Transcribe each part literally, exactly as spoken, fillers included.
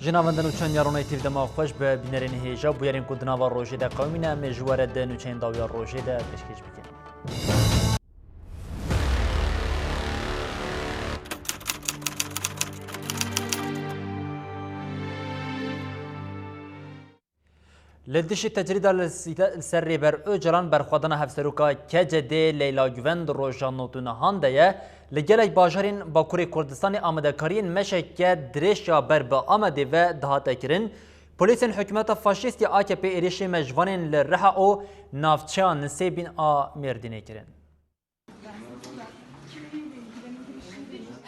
Ji navenda nûçeyan ya Ronayî T V dema xweş bi bînerên hêja bûyerên ku di nava rojê de qewimîne, em ê ji we re di nûçeyên dawiya rojê de pêşkêş bikin. Li dijî tecrîda li sîte-, li ser Rêber Ocalan berxwedana Hevseroka K C D Leyla Guven di roja nod û nehan de ye. Li gelek bajarên Bakurê Kurdistanê amadekariyên meşeke dirêj ya ber bi Amedê ve dihate kirin. Polîsên hikûmeta faşîst ya A K P êrişî me ji vanên li Riha û navçeya Nisêbîn a Mêrdînê kirin.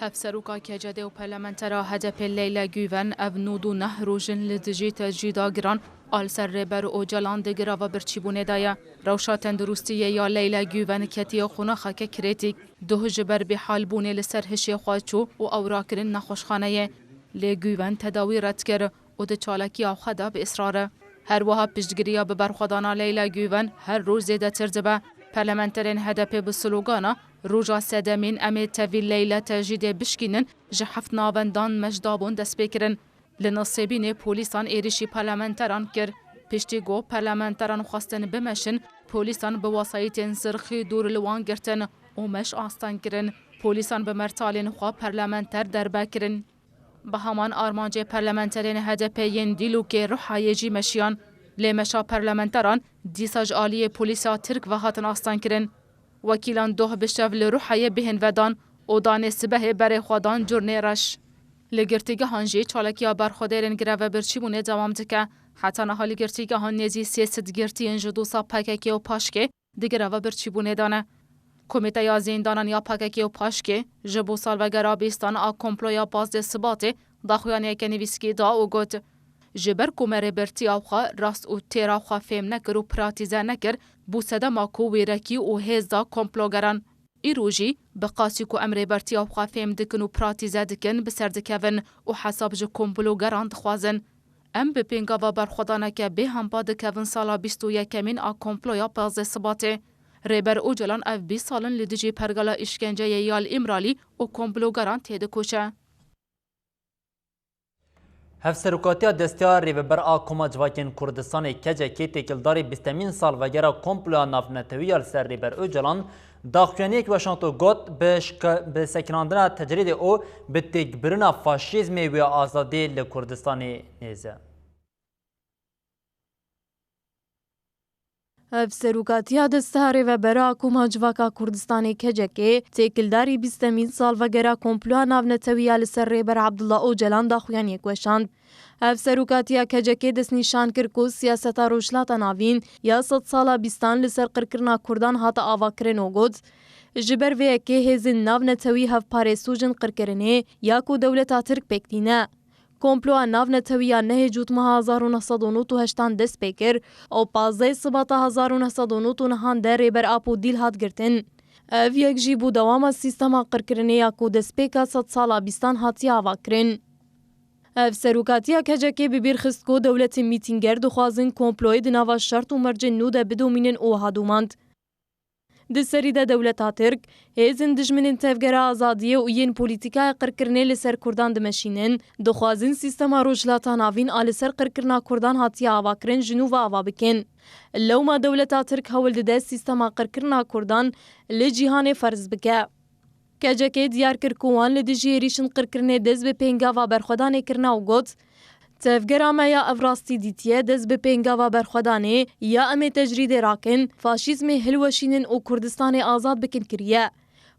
Hevseroka K C D û parlamentera H D P Leyla Guven ev nod û neh roj in li dijî tecrîda giran a li ser Rêber Ocalan di girava birçîbûnê de ye. Rewşa tenduristiyê ya Leyla Guven ketiye qonaxeke krîtîk. Doh ji ber bêhalbûnê li ser hişê xwe çû û ew rakirin nexweşxaneyê. Lê Guven tedawî red kir û di çalakiya xwe de bi israr e. Her wiha piştgiriya bi berxwedana Leyla Guven her roj zêdetir dibe. Parlamenterên H D P bi slogana "Roja sedemîn em ê tevî Leyla tecrîdê bişkînin" ji heft navendan meşdabûn dest pê kirin. Li Nisêbînê polîsan êrişî parlamenteran kir. Piştî ku parlamenteran xwestin bimeşin, polîsan bi wesayîtên zirxî dûr li wan girtin û meş asteng kirin. Polîsan bi mertalên xwe parlamenter derbe kirin. Bi heman armancê parlamenterên H D P yên Dîlokê Ruhayê jî meşiyan. Lê meşa parlamenteran dîsa ji aliyê polîsa Tirk ve hatin astengkirin. Wekîlan doh bi şev li Ruhayê bêhn vedan û danê sibehê berê xwe dan curnê reş. Li girtîgehan jî çalakiya berxwedêrên greve birçîbûnê dewam dike. Heta niha li girtîgehan nêzî sê sed girtiyên ji dosa P K K û Paşkê di girava birçîbûnê de ne. Komîteya Zîndanan ya P K K û Paşkê ji bo salvegera bîstan a komploya pazdeh Sibatê daxuyaniyeke nivîskî da û got, "Ji ber ku me rêbertiya xwe rast û têra xwe fêm nekir û pratîze nekir, bû sedema ku wêrekî û hêz da komplogeran. Îro jî, bi qasî ku em rêbertiya xwe fêm dikin û pratîze dikin, bi ser dikevin û hesab ji komplogeran dixwazin." Em bi pêngava berxwedaneke bêhempa dikevin sala bîst û yekemîn a komploya pazdeh Sibatê. Rêber Ocalan ev bîst sal in li dijî pergala îşkenceyê ya li Îmralî û komplogeran têdikoşe. Hevserokatiya Desteya Rêveber a Koma Civakên Kurdistanê, K C K, têkildarî bîstemîn salvegera komploya navnetewî ya li ser Rêber Ocalan daxuyaniyek weşand û got, bi şke-, bi sekinandina tecrîdê û bi têkbirina faşîzmê wê azadî li Kurdistanê nêz e. Hevserokatiya Desteya Rêvebera a Koma Civaka Kurdistanê, K C K, têkildarî bîstemîn salvegera komploya navnetewî ya li ser Rêber Abdullah Ocalan daxuyaniyek weşand. Hevserokatiya K C K destnîşan kir ku siyaseta Rojhilata Navîn ya sedsala bîstan li ser qirkirina Kurdan hate avakirin û got, "Ji ber vê yekê hêzên navnetewî hevparêzsûc in qirkirinê ya ku dewleta Tirk pêk tîne." Komploya navnetewî ya nehê Cotmeha hezar û neh sed û nod û heştan dest pê kir û pazdeh Sibata hezar û neh sed û nod û nehan de Rêber Apo dîl hat girtin. Ev yek jî bû dewama sîstema qirkirinê ya ku destpêka sedsala bîstan hatiye avakirin. Hevserokatiya K C K bi bîr xist ku dewletên mîtînger dixwazin komployê di nava şert û mercên nû de bidomînin û wiha domand. Di serî de dewleta Tirk, hêzên dijminên tevgera azadiyê û yên polîtîkaya qirkirinê li ser Kurdan dimeşînin, dixwazin sîstema Rojhilata Navîn a li ser qirkirina Kurdan hatiye avakirin ji nû ve ava bikin. Lewma dewleta Tirk hewl dide sîstema qirkirina Kurdan li cîhanê ferz bike. K C K diyar kir ku wan li dijî êrîşên qirkirinê dest bi pêngava berxwedanê kirine û got, "Tevgera me ya ev rastî dîtiye dest bi pêngava berxwedanê ya em ê tecrîdê rakin, faşîzmê hilweşînin û Kurdistanê azad bikin kiriye."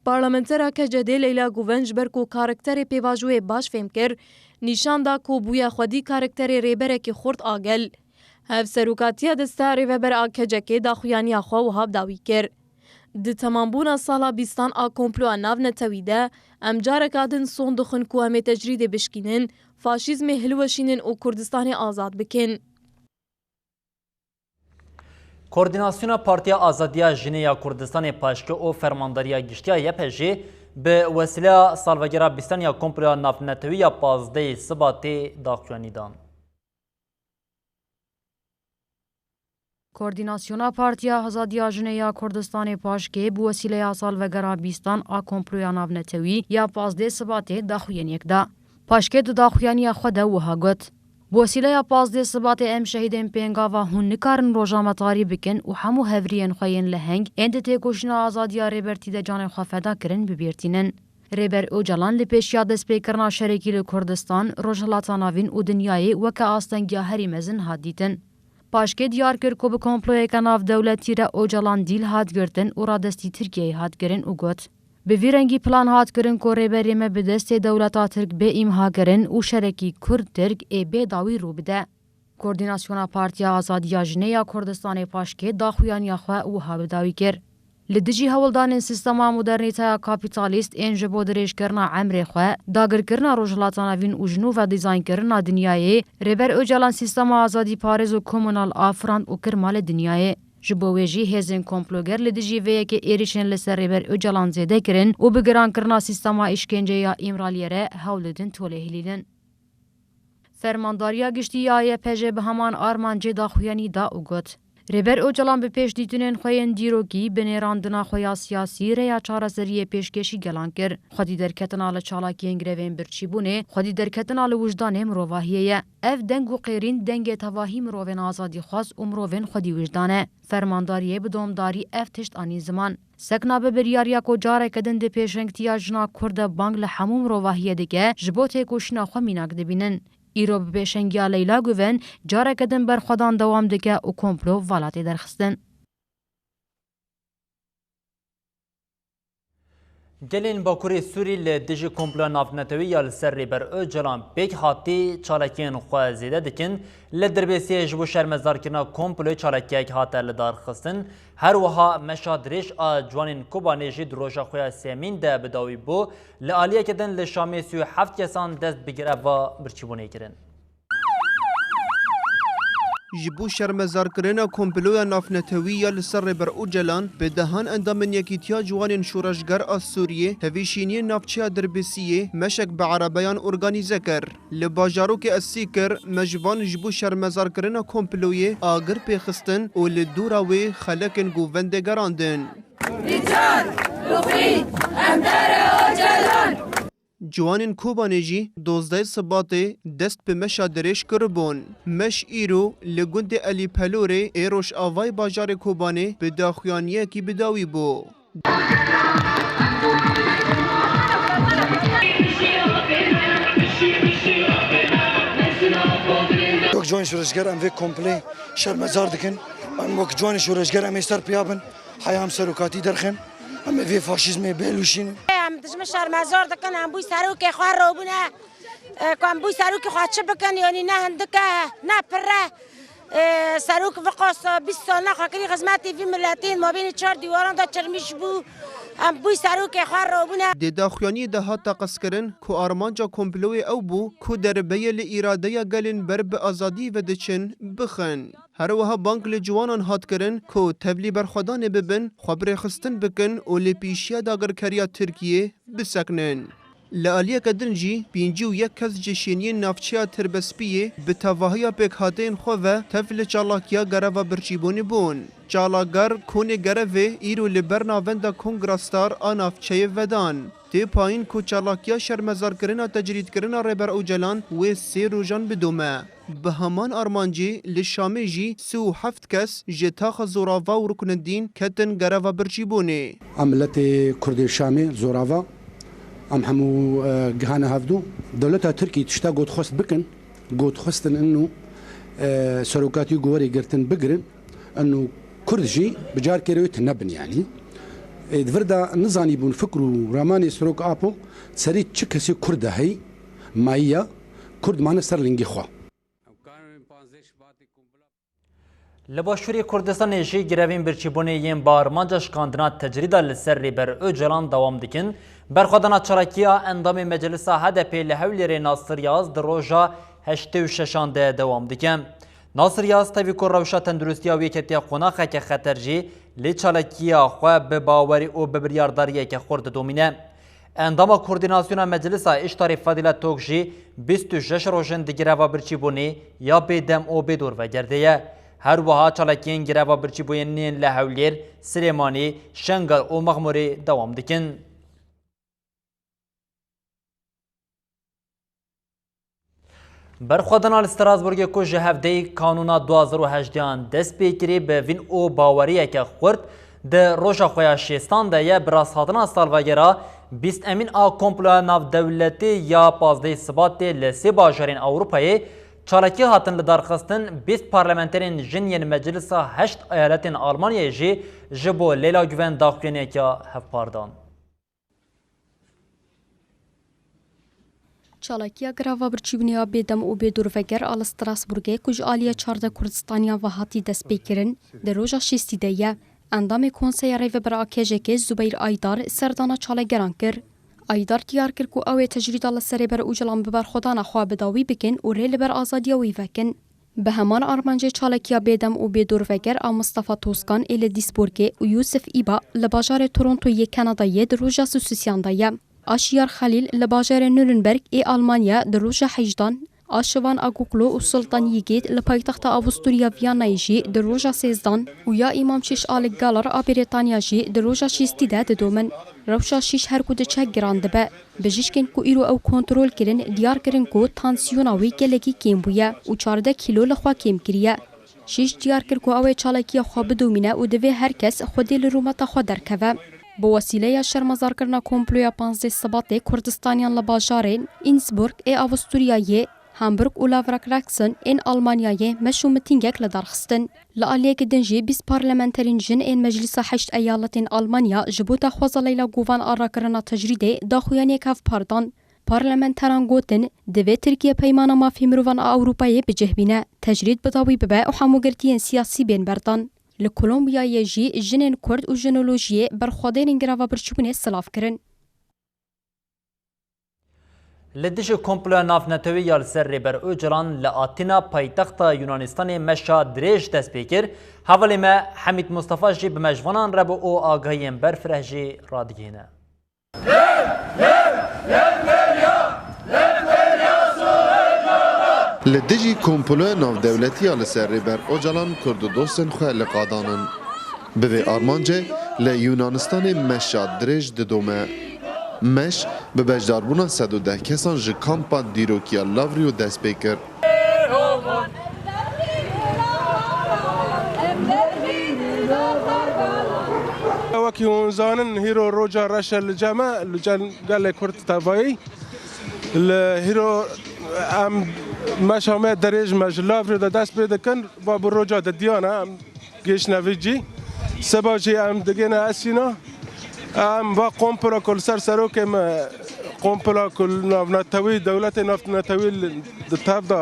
Parlamentera K C D Leyla Guven ji ber ku karakterê pêvajoyê baş fêm kir, nîşan da ku bûye xwedî karakterê rêberekî xurt a gel. Hevserokatiya Desteya Rêveber a K C K daxuyaniya xwe wiha bi dawî kir. Di temambûna sala bîstan a komploya navnetewî de, em careka din sond dixwin ku em ê tecrîdê bişkînin, faşîzmê hilweşînin û Kurdistanê azad bikin. Koordînasyona Partiya Azadiya Jinê ya Kurdistanê, PAJKê, û Fermandariya Giştî ya Y P G bi wesîleya salvegera bîstan ya komploya navnetewî ya pazdehê Sibatê daxuyanî dan. Koordînasyona Partiya Azadiya Jinê ya Kurdistanê, PAJKê, bi wesîleya salvegera bîstan a komploya navnetewî ya pazdeh Sibatê daxuyaniyek da. PAJKê di daxuyaniya xwe de wiha got, Bi wesîleya pazdeh Sibatê em şehîdên pêngava hûn nikarin roja me tarî bikin û hemû hevriyên xwe yên leheng ên di têkoşîna azadiya Rêber Tîde canê xwe feda kirin bi bîr tînin. Rêber Ocalan li pêşiya destpêkirina şerekî li Kurdistan, Rojhilata Navîn û dinyayê weke astengiya herî mezin hat dîtin. Paşkê diyar kir ku bi komployeke navdewletî re Ocalan dîl hat girtin û radestî Tirkiyeyê hat kirin û got, Bi vî rengî plan hat kirin ku rêberê me bi destê dewleta Tirk bê îmha kirin û şerekî Kurd-Tirk ê bê dawî rû bide. Koordînasyona Partiya Azadiya Jinê ya Kurdistanê paşkê daxuyaniya xwe wiha bi dawî kir. Li dijî hewldanên sîstema modernîteya kapîtalîst ên ji bo dirêjkirina emrê xwe, dagirkirina Rojhilata Navîn û ji nû ve dîzaynkirina dinyayê, Rêber Ocalan sîstema azadîparêz û komunal afirand û kir malê dinyayê. Ji bo wê jî hêzên komploger li dijî vê yekê êrişên li ser Rêber Ocalan zêde kirin û bi girankirina sîstema îşkenceyê ya Îmraliyê re hewl didin tolê hilînin. Fermandariya Giştî ya Y P J bi heman armancê daxuyanî da û got, Rêber Ocalan bi pêşdîtinên xwe yên dîrokî, bi nêrandina xwe ya siyasî rêya çareseriyê pêşkêşî gelan kir. Xwedî derketina li çalakiyên grevên birçîbûnê, xwedî derketina li wijdanê mirovahiyê ye. Ev deng û qêrîn dengê tevahî mirovên azadîxwaz û mirovên xwedî wijdan e. Fermandariyê bi domdarî ev tişt anî ziman. Sekna bi biryariya ku careke din di pêşengtiya jina Kurd de bang li hemû mirovahiyê dike, ji bo têkoşîna xwe mînak dibînin. Îro bi pêşengiya Leyla Guven careke din berxwedan dewam dike û komplo vala tê derxistin. Gelên Bakurê Sûrî li dijî komploya navnetewî ya li ser Rêber Ocalan pêk hatî çalakiyên xwe zêde dikin. Li Dirbêsiyê ji bo şermezarkirina komployê çalakiyek hate lidarxistin. Her wiha meşa dirêj a ciwanên Kobanê jî di roja xwe ya sêyemîn de bi dawî bû. Li aliyeke din li Şamê sî û heft kesan dest bi greva birçîbûnê kirin. Ji bo şermezarkirina komploya navnetewî ya li ser Rêber Ocalan, bi dehan endamên Yekîtiya Ciwanên Şoreşger a Sûriyê tevî şîniyên navçeya Dirbêsiyê meşek bi erebeyan organîze kir. Li bajarokê Esîkir, me ji van ji bo şermezarkirina komployê agir pêxistin û li dora wê xelekên govendê gerandin. Bi can, bi xwîn, em dare Ocalan! Ciwanên Kobanê jî dozdeh Sibatê dest bi meşa dirêj kiribûn. Meş îro li gundê Elî Pelorê ê rojavayê bajarê Kobanê bi daxuyaniyekî bi dawî bû. Wek ciwanê şoreşger em vê komplê şermezar dikin. Em wek ciwanê şoreşger em ê ser piya bin. Heya em serokatî derxin, em ê vê faşîzmê bêlûşînin. Em dijmin şermezar dikin, em bûy serokê xwe robûne. E, ku em bûy serokê xwe çi bikin, yanî ne hindik e, ne pir e. E, serok viqas bîst sal ne xwe kirî xizmetê vî miletê, ma bînî çar dîwaran de çirmîş bû. Em bûy serokê xwe robûne. Di daxuyaniyê de hat teqezkirin ku armanca komployê ew bû ku derbeyê li îradeya gelên ber bi azadî ve diçin, bixin. Her wiha bang li ciwanan hat kirin ku tevlî berxwedanê bibin, xwe bi rêxistin bikin û li pîşiya dagirkeriya Tirkiyê bisekinin. Li aliyeke din jî pêncî û yek kes ji şêniyên navçeya Tirbespiyê bi tevahiya pêkhateyên xwe ve tev li çalakiya gereva birçîbûnê bûn. Çalakger konê gerevê îro li ber navenda Kongra Star a navçeyê vedan. Tê payîn ku çalakiya şermezarkirina tecrîdkirina Rêber Ocalan wê sê rojan bidome. Bi heman armancê li Şamê jî sî û heft kes ji taxa zorava û ruknedîn ketin gereva birçîbûnê. Em miletê Kurdê Şamê zorava, em hemû, e, gihane hevdû. Dewleta Tirkî tişta got xwest bikin, got xwestin inu, e, serokatî ku werê girtin bigirin, inu Kurd jî bi carkê re wê tune bin yanî. E, di vir de nizanîbûn fikr û ramanê Serok Apo serî çi kesê Kurd de heyî, mayiya Kurd mane ser lingê xwe. Li Başûrê Kurdistanê jî grevên birçîbûnê yên bi armanca şikandina tecrîda li ser Rêber Ocalan dewam dikin. Berxwedana çalakiya endamê Meclisa H D P li Hewlêrê Nasir Yaz di roja heştê û şeşan de dewam dike. Nasir Yaz tevî ku rewşa tenduristiya wî ketiye qonaxeke xeter jî, lê çalakiya xwe bi bawerî û bi biryardariyeke xurt didomîne. Endama Koordînasyona Meclisa Îştarê Fadîla Tok jî bîst û şeş roj in di greva birçîbûnê ya bêdem û bêdor vegerdê ye. Her wiha çalakiyên greva birçîbûyên yên li Hewlêr, Silêmanî, Şengal û Mexmûrê dewam dikin. Berxwedana li Strasbourgê ku ji hevdeyê Kanûna du hazar û hejdeh an dest pê kirî, bi vîn û baweriyeke xurt di roja xwe ya şêstan de ye, bi rasthatina salvegera bîstemîn a komploya navdewletî ya pazdehê Sibatê li sê bajarên Ewropayê çalakî hatin lidarxistin, bîst parlamenterên jin yên Meclisa Heşt Eyaletên Almanyayê jî ji bo Leyla Guven daxuyaniyeke hevpar dan. Çalakiya greva birçîbûnê ya bêdem û bêdorveger a li Strasbourgê ku ji aliya çardeh Kurdistaniyan ve hatî destpêkirin, di roja şêstî de ye. Endamê Konseya Rêvebir a K J K Zubeyr Aydar serdana çalakgeran kir. Aydar diyar kir ku ew ê tecrîda li ser Rêber Ocalan bi berxwedana xwe bi dawî bikin û rê li ber azadiya wî vekin. Bi heman armancê çalakiya bêdem û bêdorveger a Mustafa Toskan ê li Duisburgê û Yusuf Îba li bajarê Toronto yê Kanadayê di roja sosîsyan de ye. A Şiyar Xelîl li bajarê Nuremberg ê Almanya di roja hejdan, a Şivan Agoklu û Sultan Yigit li paytexta Avusturya Viyanayê jî di roja sêzdan û ya Îmam Şîş a li Galar a Brîtanya jî di roja şêstî de didomin. Rewşa şîş her ku diçe giran dibe. Bijîşkên ku îro ew kontrol kirin, diyar kirin ku tansiyona wî gelekî kêm bûye û çardeh kîlo li xwe kêm kiriye. Şîş diyar kir ku ew ê çalakiya xwe bidomîne û divê her kes xwedî li rûmeta xwe derkeve. Bi wesîleya şermezarkirina komploya panzdeh Sibatê Kurdistaniyan li bajarên Innsbruck ê Avusturyayê, Hamburg û Lavrakraxen ên Almanyayê meş û mitîngek li dar xistin. Li aliyekî din jî bîst parlamenterên jin ên Meclisa Heşt Eyaletên Almanya ji bo daxwaza Leyla Guvan a rakirina tecrîdê daxuyaniyek hevpar dan. Parlamenteran gotin, divê Tirkiye Peymana Mafê Mirovan a Ewropayê bi cih bîne, tecrîd bi dawî bibe û hemû girtiyên siyasî bên berdan. Li Kolombiyayê jî jinên Kurd û jinolojiyê berxwedêrên greva birçîbûnê silav kirin. Li dijî komploya navnetewî ya li ser Rêber Ocalan li Atîna, paytexta Yunanistanê, meşa dirêj dest pê kir. Hevalê me Hemîd Mustafa jî bi me ji vanan re bû û agahiyên berfireh jî radigihîne. Li dijî komploya navdewletî ya li ser Rêber Ocalan, Kurd û dostên xwe li qadan in. Bi vê armancê li Yunanistanê meşa dirêj didome. Meş bi beşdarbûna sed û deh kesan ji kampa dîrokiya Lavrio dest pê kir. Wekî hûn zanin, hîro roja reş e li cem e, li cem gelê Kurd tevayî. Li hîro em meşa me dirêj me ji Lavrio de dest pê dikin, va bi roja didiyan e, em gihiştine vî cî. Seba jî em digihine Esîna. Em va komplo ku li ser serokê me, komplo ku navnetewî, dewletê navnetewî li, di tev de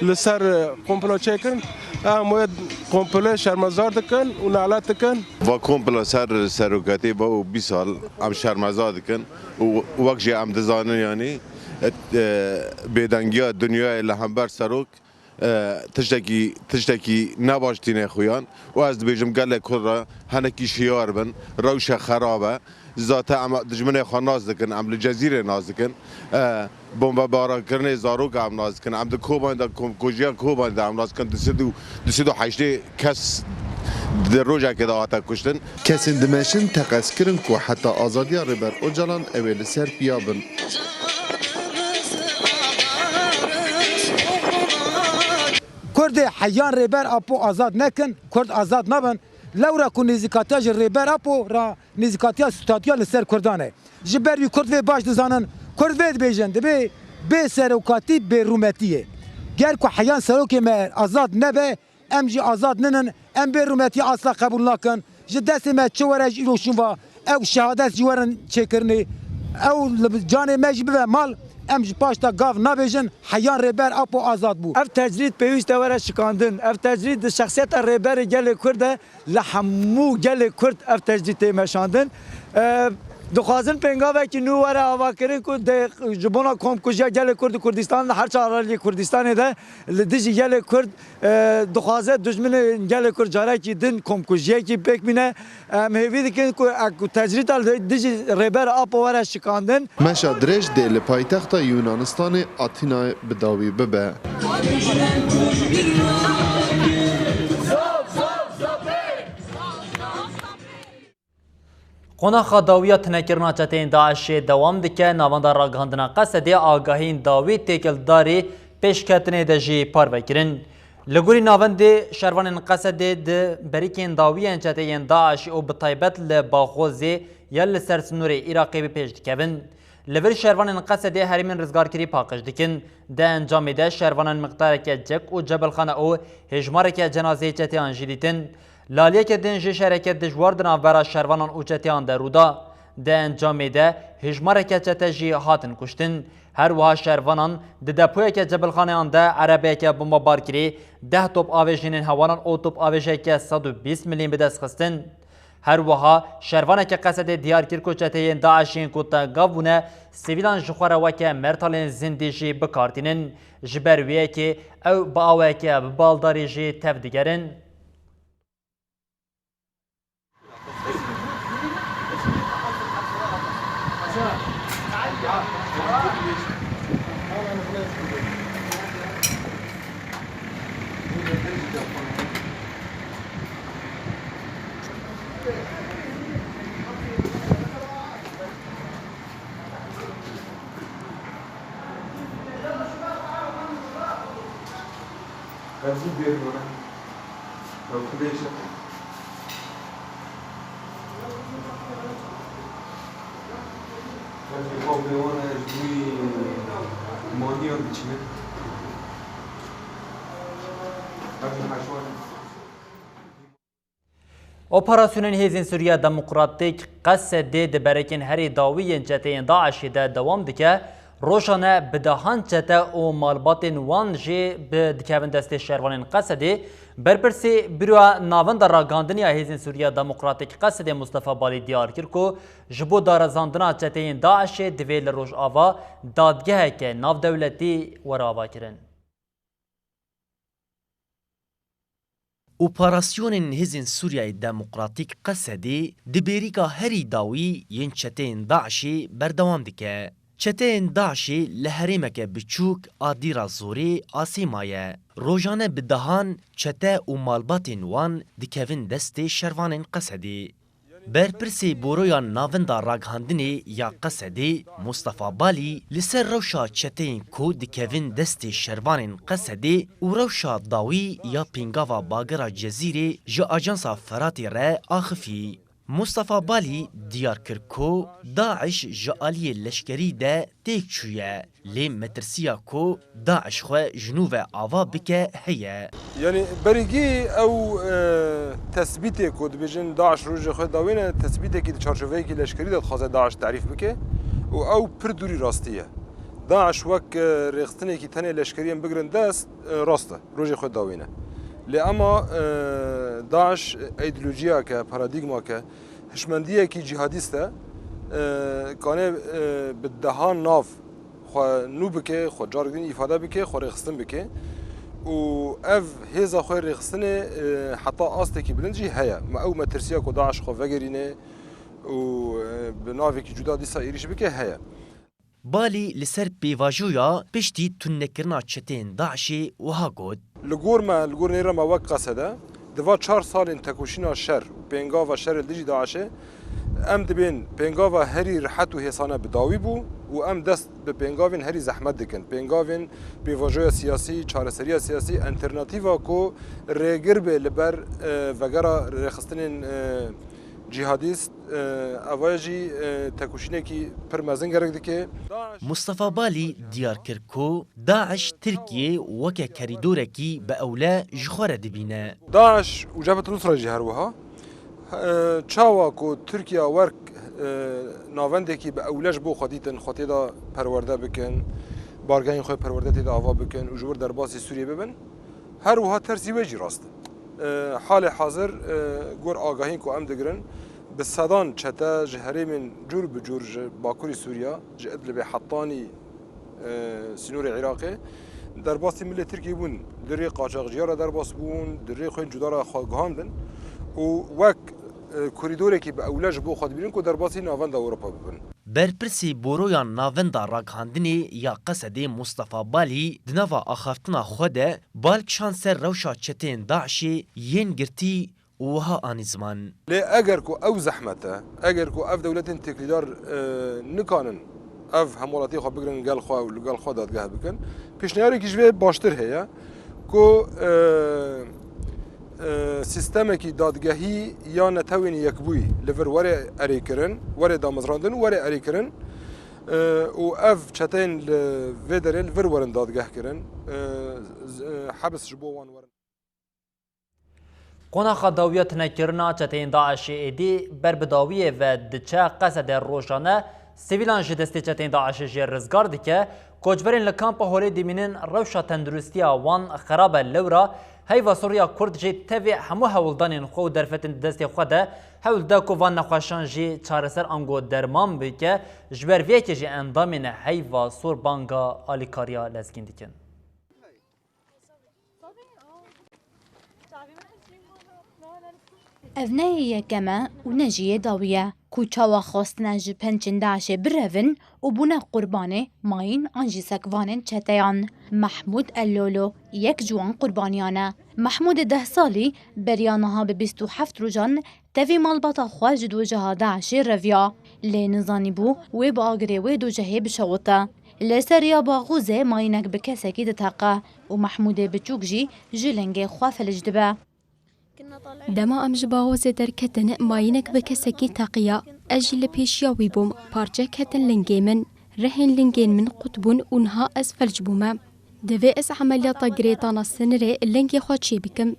li ser komplo çêkirin, em wê komployê şermezar dikin û nalet dikin. Va komplo ser serokatiyê va û bîst sal em şermezar dikin û wek jî em dizanin, yanî, e, bêdengiya dinyayê li hember serok e, tiştekî, tiştekî nebaş tîne xuyan û ez dibêjim gelê Kurd re hinekî şiyar bin, rewşe xerab e. Zaten em dijminê xwe nas dikin, em li Cezîrê nas dikin. E, bombebarakirinê zaroka em nas dikin, em di Kobanê de, ko-, kojiya Kobanê de em nas dikin, du sed û, du sed û heştê kes di rojekê de hate kuştin. Kesên dimeşin teqez kirin ku heta azadiya Rêber Ocalan ew ê li ser piya bin. Kurdê heyan Rêber Apo azad nekin, Kurd azad nabin. Lewra ku nêzîkatiya ji Rêber Apo re nêzîkatiya stûtatiya li ser Kurdan e. Ji ber wî Kurd vê baş dizanin, Kurd vê dibêjin, dibê bê serokatî bê rûmetî ye. Ger ku heyan serokê me azad nebe, em jî azad ninin, em bê rûmetî asla qebûl nakin. Ji destê me çi were ji îro şûn va, ew şehadet jî werin çêkirinê. Ew li canê me jî bibe mal, em ji paş de gav nabêjin, heyan Rêber Apo azad bû. Ev tecrîd pêwîst e were şikandin. Ev tecrîd di şexsiyeta Rêberê gelê Kurd de li hemû gelê Kurd ev tecrîd tê meşandin. E, dixwazin pêngavekî nû were avakirin ku de, ji bona komkujiya gelê Kurd û Kurdistan li her çar aliyê Kurdistanê de li dijî gelê Kurd e, dixwaze dijminê gelê Kurd carekî din komkujiyekî pêk bîne. Em hêvî dikin ku ek tecrîda li dijî Rêber Apo were şikandin. Meşa dirêj dê li paytexta Yunanistanê Atînayê bi dawî bibe. Qonaxa dawiya tunekirina çeteyên DAIŞê dewam dike. Navenda ragihandina Qesedê agahiyên dawî têkildarî Pêşketinê de jî parve kirin. Li gorî navendê şervanên Qesedê di berîkên dawî yên çeteyên DAIŞê û bi taybet li Baxozê ya li ser sînorê Iraqê bi pêş dikevin. Li vir şervanên Qesedê herêmên rizgarkirî paqij dikin. Di encamê de şervanan miqdareke cek û cebilxane û hêjmareke cenazeyê çeteyan jî dîtin. Li aliyeke din jî şereke dijwar di navbera şervanan û çeteyan de rû da. Di encamê de hêjmareke çete jî hatin kuştin. Her wiha şervanan di depoyeke cebilxaneyan de erebeyeke bombebar kirî, deh top avêjînên hewanan û top avêjeke sed û bîst milîn bi dest xistin. Her wiha şervaneke Qesedê diyar kir ku çeteyên DAIŞê yên ku tengav bûne, sivîlan ji xwe re weke mertalên zindî jî bi kar tînin. Ji ber wê yekê ew bi aweke bi baldarî jî tev digerin. Operasyonên Hêzên Sûriya Demokratîk, Qesedê, di berekên herî dawî yên çeteyên DAIŞê de dewam dike. Rojane bi dehan çete û malbatên wan jî bi dikevin destê şervanên Qesedê. Berpirsê Buroya Navenda Ragihandinê ya Hêzên Sûriya Demokratîk Qesedê Mustafa Balî diyar kir ku ji bo darizandina çeteyên DAIŞê divê li Rojava dadgeheke navdewletî were avakirin. Operasyonên Hêzên Sûriyeyê Demokratîk, Qesedê, di bêrîka herî dawî yên çeteyên DAIŞê berdewam dike. Çeteyên DAIŞê li herêmeke biçûk a Dîra Zorê asê maye. Rojane bi dehan çete û malbatên wan dikevin destê şervanên Qesedê. Berpirsê Boroya Navenda Ragihandinê ya Qesedê, Mustafa Balî, li ser rewşa çeteyên ku dikevin destê şervanên Qesedê û rewşa dawî ya pêngava bagera Cezîrê ji Ajansa Feratê re axifî. Mustafa Balî diyar kir ku DAIŞ ji aliyê leşkerî de têk çûye. Lê metirsiya ku DAIŞ xwe ji nû ve ava bike heye. Yanî berîgî ew, e, tesbîtê ku dibêjin DAIŞ rojê xwe dawîne, tesbîtekî di çarçoveyekî leşkerî de dixwaze DAIŞ terîf bike û ew pir dûrî rastî ye. DAIŞ wek, e, rêxistinekî tenê leşkeriyên bigirin dest, e, rast e, rojê xwe dawîne. Lê ema, e, DAIŞ îdeolojiyake, paradîgmake, hişmendiyekî cîhadîst e, e, kanê, e, bi dehan nav xwe nû bike, xwe carek din îfade bike, xwe rêxistin bike. Û ev hêza xwe rêxistinê, e, heta astekî bilind jî heye. Me ew metirsiya ku DAIŞ xwe vegerîne û, e, bi navekî cuda dîsa êrîş bike heye. Balî li ser pêvajoya piştî tunekirina çeteyên DAIŞê wiha got. Li gor me, li gor nêra me wek Qesede, di va çar salên tekoşîna şer û pêngava şerê li dijî DAIŞê, em dibên pêngava herî rihet û hêsane bi dawî bû û em dest bi pêngavên herî zehmet dikin. Pêngavên pêvajoya siyasî, çareseriya siyasî, alternatîfa ku rêgir be li ber, e, vegera rêxistinên, e, cîhadîst, e, eva jî, e, tekoşînekî pir mezin gerek dike. Mustafa Balî diyar kir ku DAIŞ Tirkiye weke kerîdorekî bi ewle ji xwe re dibîne. DAIŞ û Cebhet Nusra jî her wiha, e, çawa ku Tirkiye werk, e, navendekî bi ewle ji bo xwe dîtin, xwe tê de perwerde bikin, bargehên xwe perwerde tê de ava bikin û ji wir derbasî Sûriyê bibin, her wiha tersî wê jî rast e. E, halê hazir, e, gor agahiyên ku em digirin, bi sedan çete ji herêmên cûr bi cûr ji Bakurî Sûriya, ji Idlibê hetanî, e, sînorê Iraqê, derbasî milê Tirkî bûn. Di rê qaçaxciya re derbas bûn, di rê xwên cuda re xwe guhandin û wek, e, korîdorekî bi ewle ji bo xwe dibînin ku derbasî navenda Ewropa bibin. Berpirsê Boroya Navenda Ragihandinê ya Qesedê Mustafa Balî di nava axaftina xwe de bal kişand ser rewşa çeteyên DAIŞê yên girtî û wiha anî ziman. Lê eger ku ew zehmet e, eger ku ev dewletên têkilîdar, e, nikanin ev hemwelatiyê xwe bigirin gel xwe û li gel xwe dadgeh bikin, Pêşniyarek ji vê baştir heye ku, e, e, sîstemekî dadgehî ya netewên yekbûyî li vir were erêkirin, were damezrandin, were erêkirin, e, û ev çeteyên li vê derê li vir werin dadgehkirin, e, z-, e, hebs ji bo wan werin. Qonaxa dawiya tunekirina çeteyên DAIŞê êdî ber bi dawiyê ve diçe, Qesede rojane sivîlan ji destê çeteyên DAIŞê jê rizgar dike. Koçberên li kampa holê dimînin, rewşa tenduristiya wan xerab e. Lewra Heyva Sor ya Kurd jî tevî hemû hewldanên xwe û derfetên di destê xwe de hewl dide ku van nexweşan jî çareser ango derman bike. Ji ber vê yekê jî endamên Heyva Sor banga alîkariya lezgîn dikin. Ev ne yê yekem e û ne jî yê dawî ye ku çawa xwestine ji pençên DAIŞê birevin û bûne qurbanê mayîn an jî sekvanên çeteyan. Mehmûd El Lolo yek ji wan qurbaniyan e. Mehmûdê deh salî beriya niha bi bîst û heft rojan tevî malbata xwe ji dojeha DAIŞê reviya. Lê nizanîbû wê bi agirê wê dojehê bişewite. Li ser riya Baxûzê mayînek bi kesekî diteqe û Mehmûdê biçûk jî ji lingê xwe felij dibe. Dema em ji Baxûzê derketin, mayînek bi kesekî teqiya. Ez jî li pêşiya wî bûm. Parçe ketin lingê min. Rihên lingên min qut bûn û niha ez felc bûme. Divê ez emeliyata girêdana sinirê lingê xwe çêbikim.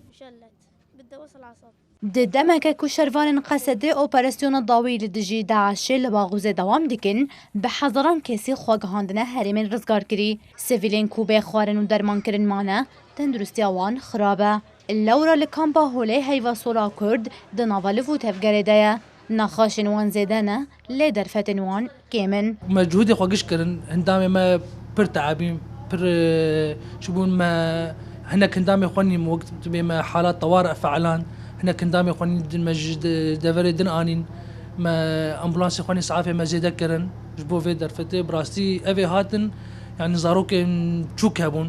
Di demeke ku şervanên Qesedê operasyona dawî li dijî DAIŞê li Baxûzê dewam dikin, bi hezaran kesî xwe gihandine herêmên rizgarkirî. Sivîlên ku bê xwarin û dermankirin mane, tenduristiya wan xirab e. Lewra li kampa holê Heyva Sora Kurd di nava liv û tevgerê de ye. Nexaşên wan zêde ne, lê derfetên wan kêm in. Me cihûdê xwe giş kirin, hindamê me pir teebîn, pir, e, çi bûn me hinek hindamê xwe nîn, wek dibê me halat tewar felan, hinek hindamê xwe nîn din me ji de-, deverê din anîn, me ambulansê xwe nîn, saafê me zêde kirin. Ji bo vê derfetê, bi rastî evê hatin, yani zarokên çûk hebûn,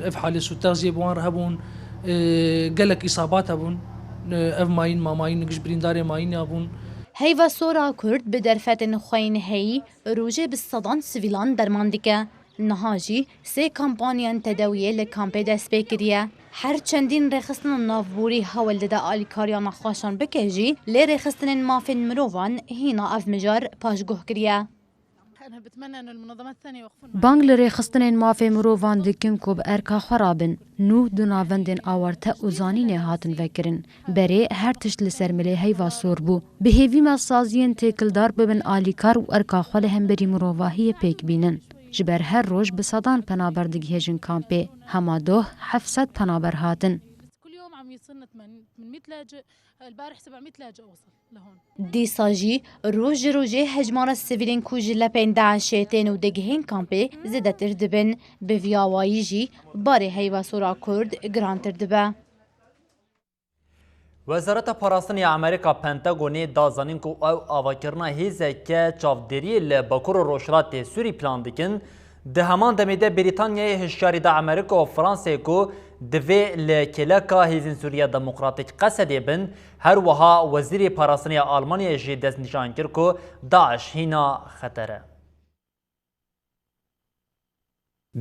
ev halê sûtex jî bi wan re hebûn, e, gelek îsabat hebûn, e, ev mayîn, mamayîn, giş birîndarê mayîn ya bûn. Heyva Sora Kurd bi derfetên xwe yên heyî rojê bi sedan sivîlan derman dike. Niha jî sê kampanyên tedawiyê li kampê dest pê kiriye. Her çendîn rêxistina navborî hewl dide alîkariya nexweşan bike jî, lê rêxistinên mafên mirovan hîna ev mijar paşguh kiriye. Bang li rêxistinên mafê mirovan dikin ku bi erka xwe rabin. Nû du navendên awarte û zanînê hatin vekirin. Berê her tişt li ser milê Heyva Sor bû. Bi hêvî me saziyên têkildar bibin alîkar û erka xwe li hemberî mirovahiyê pêk bînin. Ji ber her roj bi sedan penaber digihêjin kampê. Hema doh heft sed penaber hatin. Dîsa jî roj ji rojê hejmara sivîlên ku ji lepên DAIŞê tên û digihên kampê zêdetir dibin. Bi vî awayî jî barê Heyva Sora Kurd girantir dibe. Wezareta Parastinê ya Amerîka, Pentagonê, da zanîn ku ew avakirina hêzeke çavdêriyê li Bakur û Rojhilatê Sûrî plan dikin. Di heman demê de Brîtanyayê hişyarî da Amerîka û Fransayê ku divê li kêleka Hêzên Sûriya Demokratîk Qesedê bin. Her wiha Wezîrê Parastinê ya Almanyayê jî destnîşan kir ku DAIŞ hîna xeter e.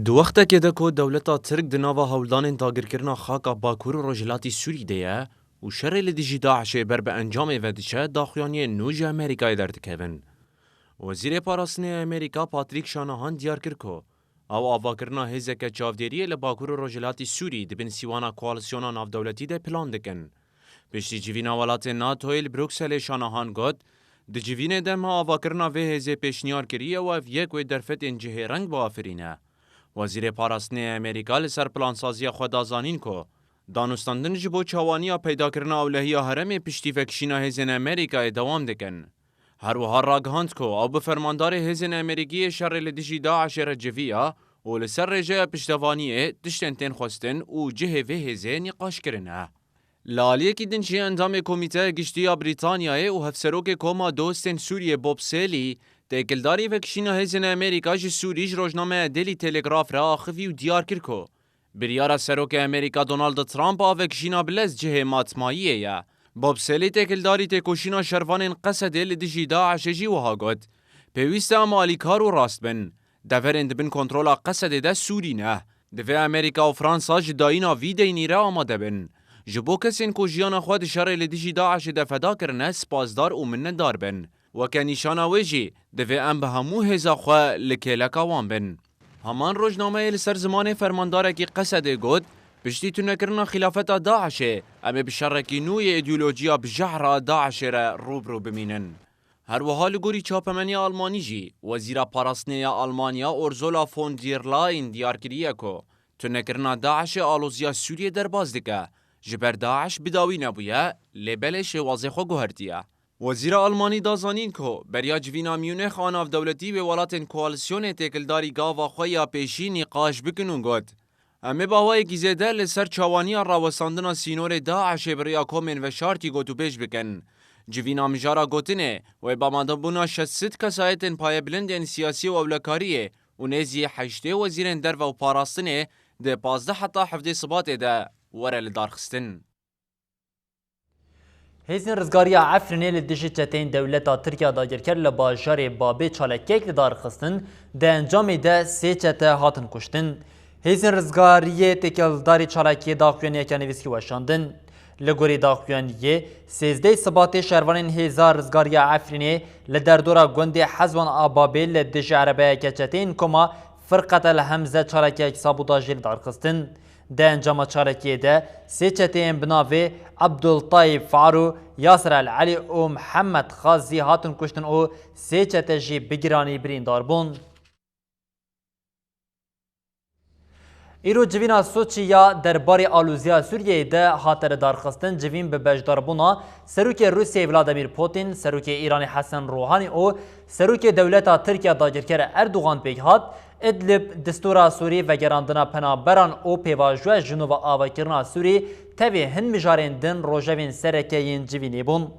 Di wextekê de ku dewleta Tirk di nava hewldanên dagirkirina xaka Bakur û Rojhilatî Sûrî de ye û şerê li dijî DAIŞê ber bi encamê ve diçe, daxuyaniyên nû ji Amerîkayê derdikevin. Wezîrê Parastinê ya Amerîka Patrick Shanahan diyar kir ku ew avakirina hêzeke çavdêriyê li Bakur û Rojhilatî Sûrî di bin sîwana koalîsyona navdewletî de plan dikin. Piştî civîna welatên NATOyê li Brukselê, Shanahan got, di civînê de me avakirina vê hêzê pêşniyar kiriye û ev yek wê derfetên cihêreng biafirîne. Wezîrê Parastinê ya Amerîka li ser plansaziya xwe da zanîn ku danûstandin ji bo çawaniya peydakirina ewlehiya herêmê piştî vekişîna hêzên Amerîkayê dewam dikin. Her wiha ragihand ku ew bi fermandarê hêzên Amerîkî yê şerê li dijî DAIŞê re civiya û li ser rêjeya piştevaniyê tiştên tên xwestin û cihê vê hêzê nîqaş kirine. Li aliyekî din jî endamê Komîteya Giştî ya Brîtanyayê û Hevserokê Koma Dostên Sûriyê Bob Saley têkildarî vekişîna hêzên Amerîka ji Sûrî ji rojnameya Daily Telegraph re axivî û diyar kir ku biryara Serokê Amerîka Donald Trump a vekişîna bi lez cihê matmayiyê ye. Bob Saley têkildarî têkoşîna şervanên Qesedê li dijî DAIŞê jî wiha got, pêwîst e em alîkar û rast bin. Deverên di bin kontrola Qesedê de Sûrî ne. Divê Amerîka û Fransa ji dayîna vî deynî re amade bin. Ji bo kesên ku jiyana xwe di şerê li dijî DAIŞê de feda kirine, spasdar û minnetdar bin. Weke nîşana wê jî, divê em bi hemû hêza xwe li kêleka wan bin. Heman rojnameyê li ser zimanê fermandarekî Qesedê got, piştî tunekirina xîlafeta DAIŞê, em ê bi şerekî nû yê îdeolojiya bijehra DAIŞê re rû bi rû bimînin. Her wiha li gorî çapemeniya Almanî jî, Wezîra Parastinê ya Almanya Ursula von der Leyen diyar kiriye ku tunekirina DAIŞê aloziya Sûriyê derbas dike, ji ber DAIŞ bi dawî nebûye, lê belê şêwazê xwe guhertiye. Wezîra Almanî da zanîn ku beriya civîna Munîx a navdewletî wê welatên koalîsyonê têkildarî gava xwe ya pêşî nîqaş bikin û got, Em ê bi awayekî zêde li ser çawaniya rawestandina sînorê DAIŞê bi rêya komên veşartî gotûbêj bikin. Civîna mijara gotinê, wê bi amadebûna şeş sed kesayetên payebilindên siyasî û ewlekariyê û nêzî heştê wezîrên derve û parastinê di pazdeh heta hevdê Sibatê de were lidarxistin. Hêzên Rizgariya Efrînê li dijî çeteyên dewleta Tirk ya dagirker li bajarê Babê çalakiyek li dar xistin, di encamê de sê çete hatin kuştin. Hêzên Rizgariyê têkildarî çalakiyê daxuyaniyeke nivîskî weşandin. Li gorî daxuyaniyê, sêzdehê Sibatê şervanên Hêza Rizgariya Efrînê li derdora gundê Hezwan a Babê li dijî erebeyeke çeteyên koma Firqetel Hemze çalakiyek sabotajê li dar xistin. Di encama çalakiyê de sê çeteyên bi navê Abdultayîb Farû, Yasir El Elî û Mihemed Xazî hatin kuştin û sê çete jî bi giranî birîndar bûn. Îro civîna Soçî ya derbarê alûziya Sûriyeyê de hate lidarxistin, civîn bi beşdarbûna Serokê Rûsiyê Vladimir Putin, Serokê Îranê Hesen Ruhanî û Serokê dewleta Tirkiye dagirker Erdogan pêk hat. Idlib, distûra Sûrî, vegerandina penaberan û pêvajoya ji nû ve avakirina Sûrî tevî hin mijarên din rojevên sereke yên civînê bûn.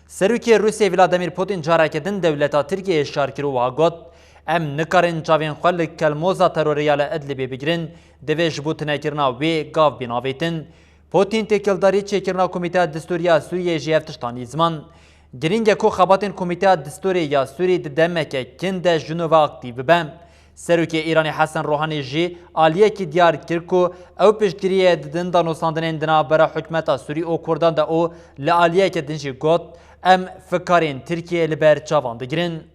Serokê Rûsiyê Vladimir Putin careke din dewleta Tirkiyeyê şar kir û wiha got, Em nikarin çavên xwe li kelmoza terorê ya li Idlibê bigirin, divê ji bo tunekirina wê gav bîn avêtin. Putin têkildarî çêkirina Komîteya Distûrî ya Sûriyeyê jî ev tişt anî ziman. Girîng e ku xebatên Komîteya Distûrê ya Sûrî di demeke kin de ji nû ve aktîf bibe. Serokê Îranê Hesen Ruhanî jî aliyekî diyar kir ku ew piştgiriyê didin danûstandinên di navbera hikûmeta Sûrî û Kurdan de û li aliyeke din jî got, Em fikarên Tirkiyeyê li ber çavan digirin.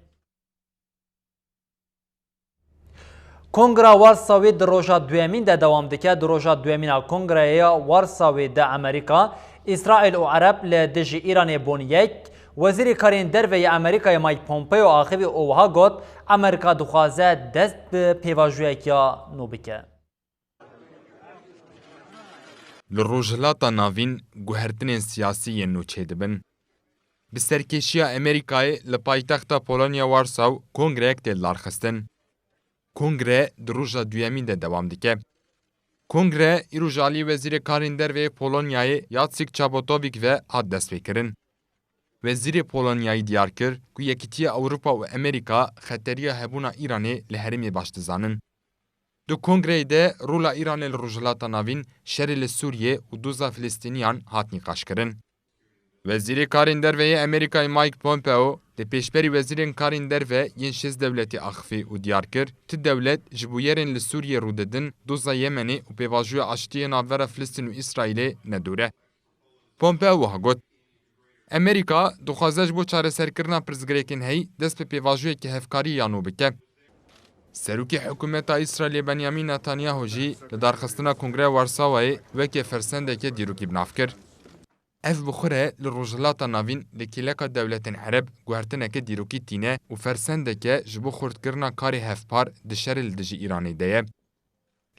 Kongra Warsawê di roja duyemîn de dewam dike. Di roja duyemîn a Kongreyê ya Warsawê de Amerîka, Îsraîl û Ereb li dijî Îranê bûn yek. Wezîrê Karên Derve yê Amerîkayê Mike Pompeo axivî û wiha got, Amerîka dixwaze dest bi pêvajoyeke nû bike. Li Rojhilata Navîn guhertinên siyasî yên nû çêdibin. Bi serkêşiya Amerîkayê li paytexta Polonya Warsaw kongreyek tê lidarxistin. Kongre di roja duyemîn de dewam dike. Kongre îro ji alî Wezîrê Karên Derve yê Polonyayê Jacek Czaputowicz ve hat destpêkirin. Wezîrê Polonyayî diyar kir ku Yekîtiya Ewropa û Amerîka xeteriya hebûna Îranê li herêmê baş dizanin. Di kongreyê de rola Îranê li Rojhilata Navîn, şerê li Sûriyê û doza Filistîniyan hat nîqaşkirin. Wezîrê Karên Derve yê Amerîkayê Mike Pompeo di pêşberî Wezîrên Karên Derve yên şêst dewletê axifî û diyar kir, ti dewlet ji bûyerên li Sûriyê rû didin, doza Yemenê û pêvajoya aştiyê navbera Filistîn û Îsraîlê ne dûr e. Pompeo wiha got, Amerîka dixwaze ji bo çareserkirina pirsgirêkên heyî dest bi pêvajoyeke hevkarî ya nû bike. Serokê hikûmeta Îsraîlê Benyamin Netanyahu jî lidarxistina Kongreya Warsawayê weke fersendeke dîrokî bi nav kir. Ev bi xwe re li Rojhilata Navîn li kêleka dewletên Ereb guhertineke dîrokî tîne û fersendeke ji bo xurtkirina karê hevpar di şerê li dijî Îranê de ye.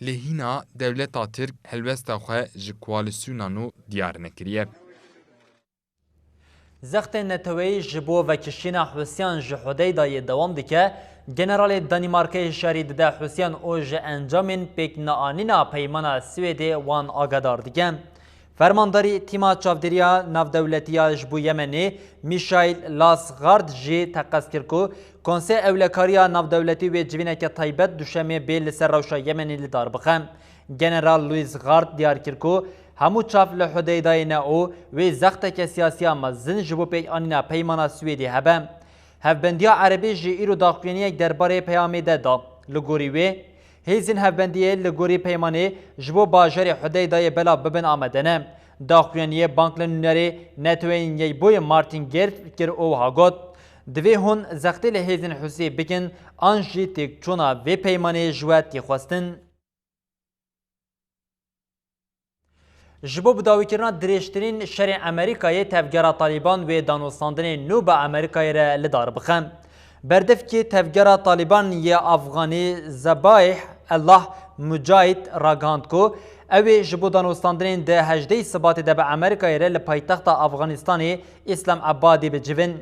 Lê hîna dewleta Tirk helwesta xwe ji koalîsyona nû diyar nekiriye. Zextên neteweyî ji bo vekişîna Hûsiyan ji Hudeydayê dewam dike. Generalê Danîmarkayê hişyarî dide Hûsiyan û ji encamên pêkneanîna peymana Swêdê wan agadar dike. Fermandarî Tîma Çavdêriya Navdewletî ya ji bo Yemenê Mîşaîl Lasgard jî teqez kir ku Konsey Ewlekariya Navdewletî wê civîneke taybet duşemê bê li ser rewşa Yemenê li dar bixe. General Louis Gard diyar kir ku hemû çav li Hudeydayê ne û wê zexteke siyasiya mezin ji bo pêkanîna peymana Swêdê hebe. Hevbendiya Erebî jî îro daxuyaniyek derbarê peyamê de da. Li gorî wê, Hêzên hevbendiyê li gorî peymanê ji bo bajarê Hudeydayê belav bibin amade ne. Daxuyaniyê bank li nûnerê Netewên Yekbûyî Martin Gerd kir û wiha got, divê hûn zextê li hêzên Husî bikin an jî têkçûna vê peymanê ji we tê xwestin. Ji bo bidawîkirina dirêjtirîn şerê Amerîkayê tevgera Talîban wê danûstandinê nû bi Amerîkayê re li dar bixe. Berdevkê tevgera Talîban yê Afxanî Zebaîh Ellah Mucahid ragihand ku ew ê ji bo danûstandinên di hejdehê Sibatê de bi Amerîkayê re li paytexta Afxanistanê Îslamabadê bicivin.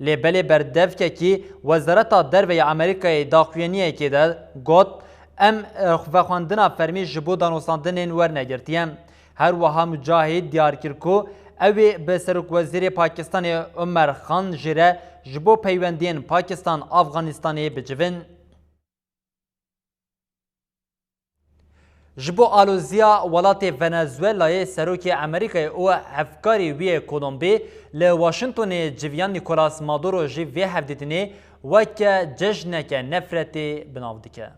Lê belê berdevkekî Wezareta Derve ya Amerîkayê daxuyaniyekê de got, em, e, vexwendina fermî ji bo danûstandinên wernegirtiye. Her wiha Mucahid diyar kir ku ew ê bi Serokwezîrê Pakistanê Omer Khan jî re ji bo peywendiyên Pakistan-Afganistanê bicivin. Ji bo aloziya welatê Venezuelayê serokê Amerîkayê û hevkarê wî yê Kolombî li Washingtonê civiyan Nicolas Maduro jî vê hevdîtinê weke cejneke nefretê bi nav dike.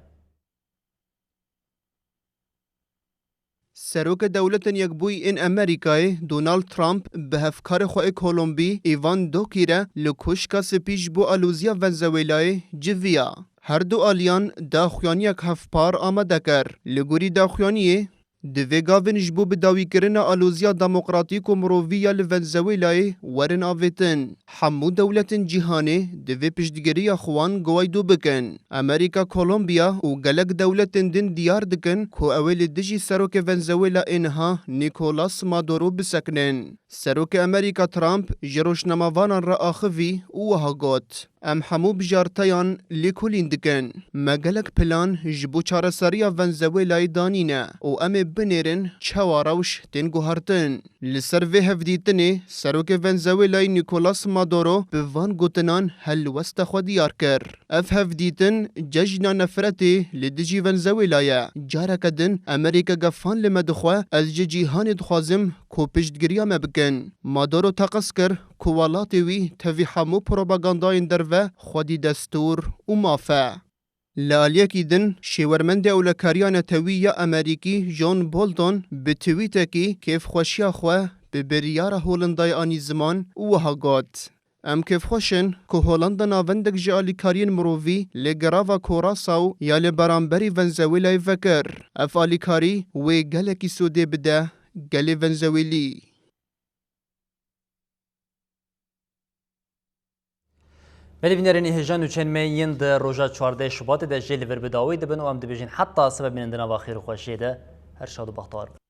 Serokê Dewletên Yekbûyî ên Amerîkayê Donald Trump bi hevkarê xwe ê Kolombî Ivan Duque re li Koşka Spî ji bo aloziya Venezuelayê civiya. Her du aliyan daxuyaniyek hevpar amade kir. Li gorî daxuyaniyê, divê gavên ji bo bidawîkirina aloziya demokratîk û mirovî ya li Venezuelayê werin avêtin. Hemû dewletên cîhanê divê piştgiriya xwe wan guwaydo bikin. Amerîka, Kolombiya û gelek dewletên din diyar dikin ku ew ê li dijî serokê Venezuela ê niha Nicolas Maduro bisekinin. Serokê Amerîka Trump ji rojnamevanan re axivî û wiha got, em hemû bijarteyan lêkolîn dikin. Me gelek plan ji bo çareseriya Venezuelayê danîne û em ê binêrin çawa rewş tên guhertin. Li ser vê hevdîtinê, serokê Venezuelayê Nicolas Maduro bi van gotinan helwesta xwe diyar kir. Ev hevdîtin cejna nefretê li dijî Venezuela ye. Careke din Amerîka gefan li me dixwe, ez ji cîhanê dixwazim ku piştgiriya me bikin. Maduro teqez kir ku welatê wî tevî hemû propagandayên derve xwedî destûr û maf e. Li aliyekî din, şêwermendê ewlekariya netewî ya Amerîkî John Bolton bi twîtekî kêfxweşiya xwe bi biryara Holindayê anî ziman û wiha got, em kêfxweş in ku Holanda navendek ji alîkariyên mirovî li girava Curaçao ya li beramberî Venezuelayê vekir. Ev alîkarî wê gelekî sûdê bide gelê Venezuelî. Belê bînerên hêja, nûçeyên me yên di roja çardeh Şubatê de jê li vir bi dawî dibin û em dibêjin heta sibe bînin di nava xêr û xweşiyê de. Her şad û bextewar bin.